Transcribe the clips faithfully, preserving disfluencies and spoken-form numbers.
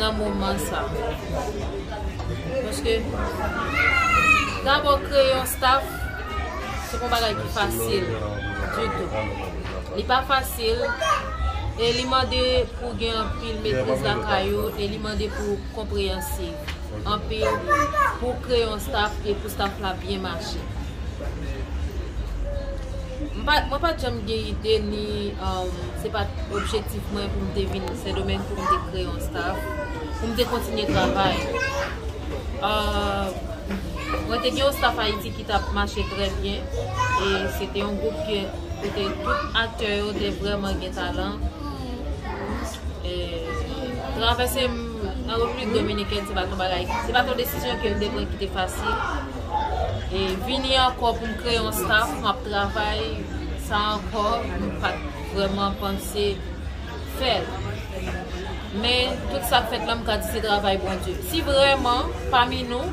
nan moman sa. Paske, dabò, kreye yon staff, se pa yon bagay ki fasil ditou. Li pa fasil, e li mande pou gen anpil metriz lakay ou, e li mande pou konpreyansiv anpil pou kreye yon staff e pou staff la byen mache. M pa, mwen pa t janm gen ide ni, um, se pa t objektif mwen pou m te vin Sendomeng pou m te kreye yon staff, pou m te kontinye travay. Uh, mwen te gen yon staff Ayiti ki t ap mache trè byen, e se te yon gwoup ke, kote tout aktè yo te vrèman gen talan. E, travèse m nan Repiblik Dominikèn, se pa t yon bagay, se pa t yon desizyon ke m te pran ki te fasil. E vini ankò pou m kreye yon staff, m ap travay sa ankò, m pa t vrèman panse fè l. Men, tout sa k fèt la, m ka di se travay Bondye. Si vrèman, pami nou,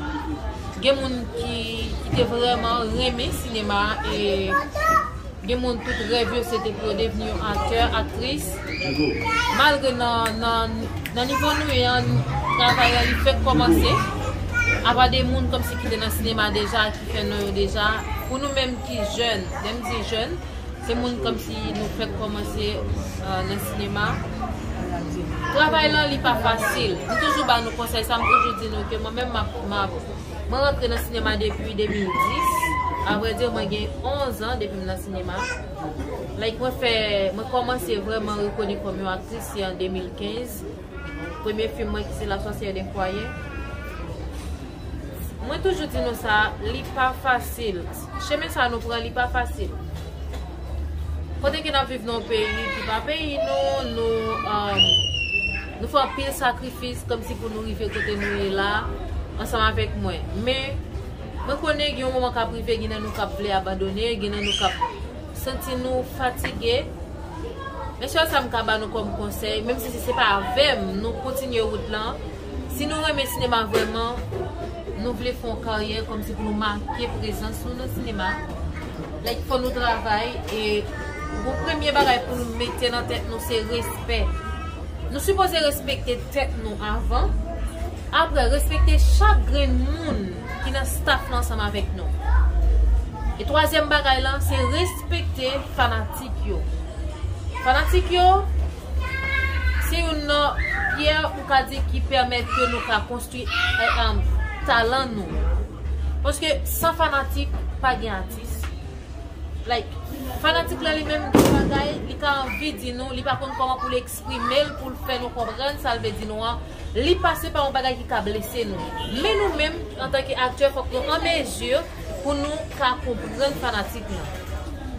gen moun ki, ki te vrèman renmen sinema e gen moun tout rèv yo se te pou yo devni yon aktè, aktris. Malgre nan, nan, nan nivo nou ye an, travay la li fèk kòmanse. Apa de moun kòmsi ki te nan sinema deja, ki fè non yo deja. Pou nou menm ki jèn, lè m di jèn, se moun kòmsi nou fèk kòmanse, euh, nan sinema. Travay lan li pa fasil. M toujou ba nou konsèy sa, m toujou di nou ke mwen menm m ap, m ap Mwen rantre nan sinema depi de mil dis. Avrèdi, mwen gen onz an depi m nan sinema. Like, mwen fè, mwen kòmanse vrèman rekonèt kòm yon aktris, se an de mil kenz. Premye fim mwen ki se La Sorcière d'un foyer. Mwen toujou di nou sa, li pa fasil. Chemen sa nou pran, li pa fasil. Kote ke n ap viv nan yon peyi ki pa peyi nou, nou, um, nou fè anpil sakrifis kòmsi pou nou rive kote nou ye la, ansanm avèk mwen. Men, mwen konnen gen yon moman k ap rive, gen nan nou k ap vle abandone, gen nan nou k ap santi nou fatige. Men sèl sa m ka ba nou kòm konsèy, menm si se pa avè m, nou kontinye wout lan. Si nou renmen sinema vrèman, nou vle fè yon karyè kòmsi pou nou make prezans nou nan sinema, like, fò nou travay e yon premye bagay pou nou mete nan tèt nou se respè. Nou sipoze respekte tèt nou avan. Apre, respekte chak grenn moun ki nan staff lan ansanm avèk nou. E twazyèm bagay lan, se respekte fanatik yo. Fanatik yo, se youn nan pyè ou ka di ki pèmèt ke nou ka konstwi, eh, um, talan nou. Paske san fanatik, pa gen atis. Like, fanatik la li menm gen bagay, li ka anvi di nou, li pa konn kòman pou l eksprime l, pou l fè nou konprann sa l vle di nou an. Li pase pa yon bagay ki ka blese nou. Men nou menm, antanke aktè, fòk nou an mezi pou nou ka konprann fanatik nou.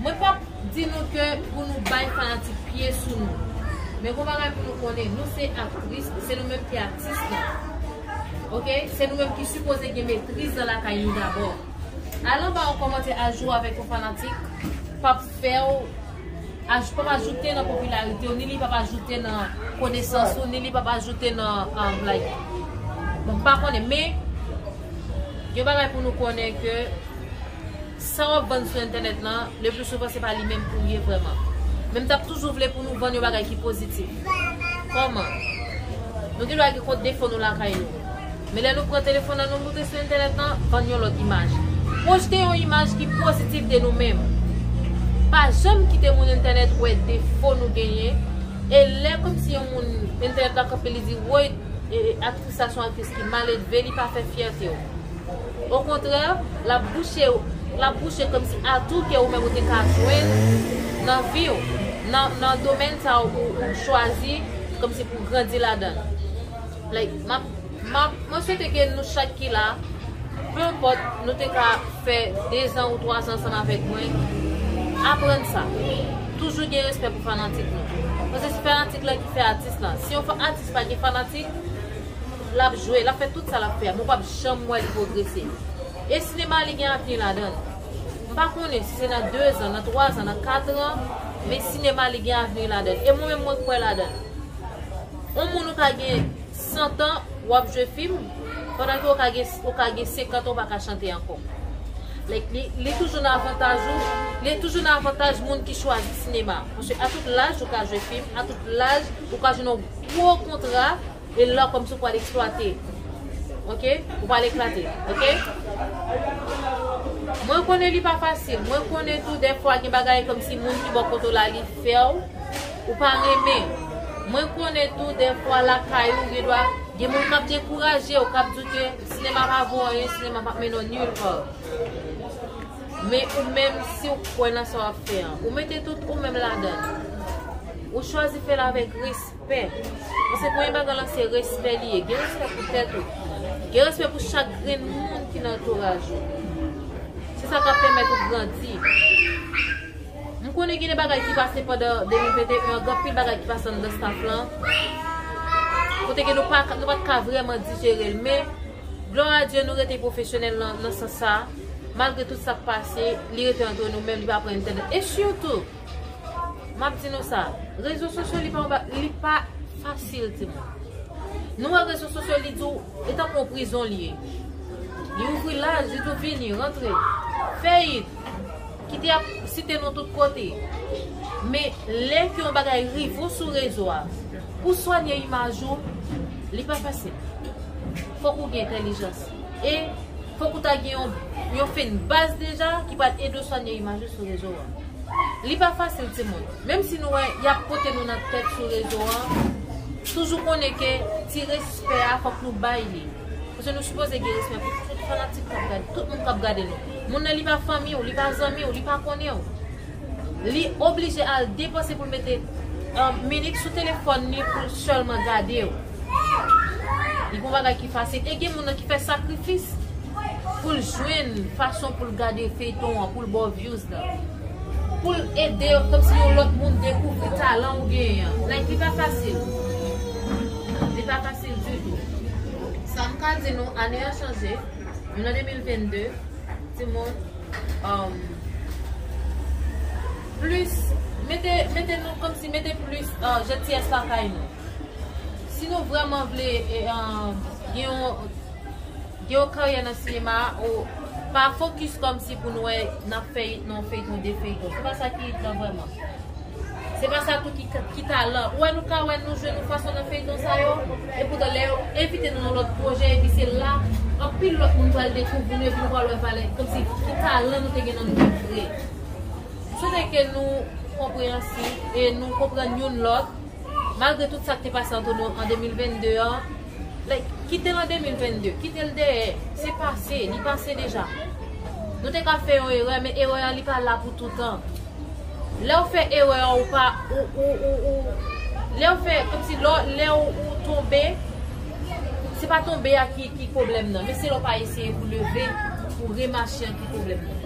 Mwen p ap di nou ke pou nou bay fanatik pye sou nou. Men gon bagay pou nou konnen, nou se aktris, se nou menm ki atis lan. Oke? Se nou menm ki sipoze gen metriz nan lakay nou dabò. Al anba yon kòmantè ajou avèk yon fanatik, p ap fè w aj-, p ap ajoute nan popilarite w, ni li p ap ajoute nan konesans ou, ni li p ap ajoute nan, um, like, bon, m pa konnen, men, gen bagay pou nou konnen ke sa w ap vann sou entènèt lan, le pli souvan, se pa li menm pou l ye vrèman. Men m t ap toujou vle pou nou vann yon bagay ki pozitif. Kòman? Nou gen dwa gen kont defo nou lakay nou. Men lè nou pran telefòn nan, nou moute sou entènèt lan, vann yon lòt imaj. Pwojte yon imaj ki pozitif de nou menm. Pa janm kite moun entènèt wè defo nou genyen. E lè kòmsi yon moun entènèt la kanpe, li di, "Woy, e, e, aktris sa se yon aktris ki maledve, li pa fè fyète w." Okontrè, l ap bouche, l ap bouche kòmsi atou ke ou menm ou te ka jwenn nan vi w, nan, nan domèn sa ou, ou chwazi kòmsi pou grandi ladan l. Like, m ap, m ap, mwen swete ke nou chak ki la, pe enpòt nou te ka fè dezan ou twazan ansanm avèk mwen, aprann sa. Toujou gen respè pou fanatik nou. Paske se fanatik lan ki fè atis lan. Si yon fa-, atis pa gen fanatik, l ap jwe, l ap fè tout sa l ap fè a, men w p ap janm wè li pwogrese. E sinema, li gen avni ladan l. M pa konnen si se nan dezan, nan twazan, nan katran, men sinema, li gen avni ladan l. E mwen menm, mwen kwè ladan l. Yon moun ou ka gen santan, w ap jwe fim, pandan ke ou ka gen, ou ka gen senkant an, ou pa ka chante ankò. Like, li, li toujou nan avantaj ou, li toujou nan avantaj moun ki chwazi sinema. Paske a tout laj, ou ka jwe fim, a tout laj, ou ka jwenn yon gwo kontra, E la w kòmsi w pral eksplwate. Oke? Ou pral eklate. Oke? Mwen konnen li pa fasil. Mwen konnen tou dèfwa gen bagay kòmsi moun ki bò kote w la li fè w, ou pa renmen. Mwen konnen tou dèfwa lakay ou gen dwa gen moun k ap dekouraje w, k ap di w ke sinema pa vo anyen, sinema p ap mennen w nulle part. Men ou menm, si w kwè nan sa w ap fè an, ou mete tout ou menm ladan l. Ou chwazi fè l avèk respè. Paske premye bagay lan se respè li ye. Gen respè pou tèt ou. Gen respè pou chak grenn moun ki nan antouraj ou. Se sa k ap pèmèt ou grandi. M konnen gen de bagay ki pase pandan de mil venteyen an, gen anpil bagay ki pase anndan staff lan. Kote ke nou pa, nou pa t ka vrèman dijere l, men glwa a Dye, nou rete pwofesyonèl nan, nan sans sa. Malgre tout sa k pase, li rete antre nou menm, li pa pran entènèt. E sitou, m ap di nou sa, rezo sosyo li pa yon ba-, li pa fasil, timoun. Nou wè rezo sosyo, li di w, e tankou yon prizon li ye. Li ouvri laj, li di w vini, rantre. Fè it, kite y ap site nou tout kote. Men lè ke yon bagay rive w sou rezo a, pou swanye imaj ou, li pa fasil. Fòk ou gen entèlijans. E fòk ou ta gen yon, yon fanbase deja ki pral ede w swanye imaj ou sou rezo a. Li pa fasil, timoun. Menm si nou wè y ap pote nou nan tèt sou rezo an, toujou konnen ke ti respè a fòk nou bay li. Paske nou sipoze gen respè pou tout fanatik k ap gade, tout moun k ap gade nou. Moun nan li pa fanmi w, li pa zanmi w, li pa konnen w. Li oblije al depanse pou l mete, um, minit sou telefòn li pou l sèlman gade w. Li pa yon bagay ki fasil. E gen moun nan ki fè sakrifis pou l jwenn fason pou l gade feyton an, pou l ba w views la. Pou l ede kòmsi yon lòt moun dekouvri talan ou genyen an. Like, li pa fasil. Li pa fasil ditou. Sa m ka di nou, ane an chanje. Nou nan de mil vennde, timoun, um, plis, mete, mete nou kòmsi, mete plis, uh, jentiyès lakay nou. Si nou vrèman vle, e, um, gen yon, gen yon karyè nan sinema, ou pa fokis kòmsi pou nou wè n ap fè it nan feyton, de feyton. Se pa sa ki it lan vrèman. Se pa sa tou ki, ki talan. Ou wè nou ka wè nou jwe nou fason nan feyton sa yo. E poutan lè yo envite nou nan lòt pwojè, epi se la, anpil lòt moun pral dekouvri nou, epi nou pral wè valè, kòmsi ki talan nou te gen nan nou menm vre. M swete ke nou konpreyansib e nou konprann youn lòt. Malgre tout sa k te pase ant nou an de mil vennde an, like, kite l an de mil vennde, kite l dèyè, se pase, li pase deja. Nou te ka fè yon erè, men erè a li pa la pou toutan. Lè w fè erè a, ou pa, ou, ou, ou, ou, lè w fè, kòmsi lè, lè w, ou tonbe, se pa tonbe a ki, ki pwoblèm nan, men se lè w pa eseye pou leve, pou remache an ki pwoblèm nan.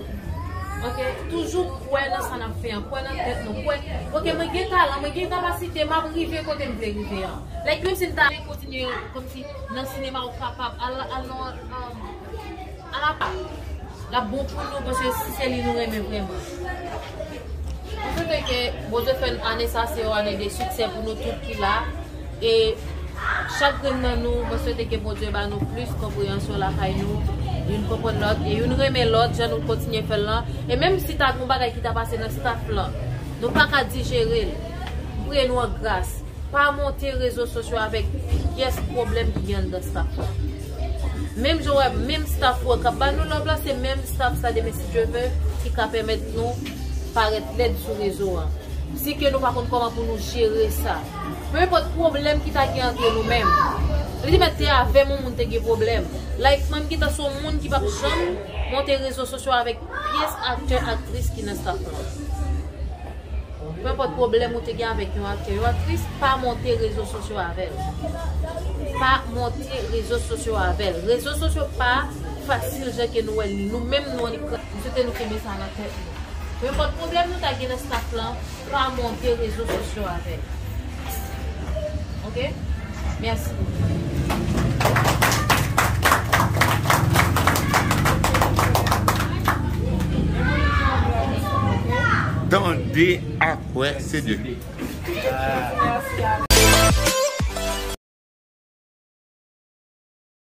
Oke? Toujou kwè nan sa n ap fè an, kwè nan tèt nou, kwè, oke, mwen gen talan, mwen gen kapasite, m ap rive kote m vle rive an. Like, menm si m ta kontinye kòmsi nan sinema ou kapab, al, al nan, um, al apa, l ap bon pou nou, paske si se li nou renmen vrèman. M swete ke Bondye fè ane sa se yon ane de siksè pou nou tout ki la. E chak grenn nan nou, mwen swete ke Bondye ba nou plis konpreyansyon lakay nou, youn konprann lòt, e youn renmen lòt, jan nou kontinye fè l lan. E menm si ta gen yon bagay ki ta pase nan staff lan, nou pa ka dijere l. M priye nou an gras. Pa monte rezo sosyo avèk pyès pwoblèm ki gen anndan staff lan. Menm jan w wè, menm staff ou an k ap ba nou love la, se menm staff sa, demen si Dye vle, ki ka pèmèt nou parèt lèd sou rezo an. Si ke nou pa konn kòman pou nou jere sa. Peu importe pwoblèm ki ta gen ant nou menm. Li te mèt te avè m, yon moun te gen pwoblèm. Like, mwen m gentan se yon moun ki p ap janm monte rezo sosyo avèk pyès aktè, aktris ki nan staff lan. Peu importe pwoblèm ou te gen avèk yon aktè, yon aktris, pa monte rezo sosyo avè l. Pa monte rezo sosyo avè l. Rezo sosyo pa fasil jan ke nou wè l. Nou menm nou annik, m swete nou kenbe sa nan tèt nou. Peu importe pwoblèm nou ta gen nan staff lan, pa monte rezo sosyo avè l. Oke? Mèsi. Tande ak wè, se de.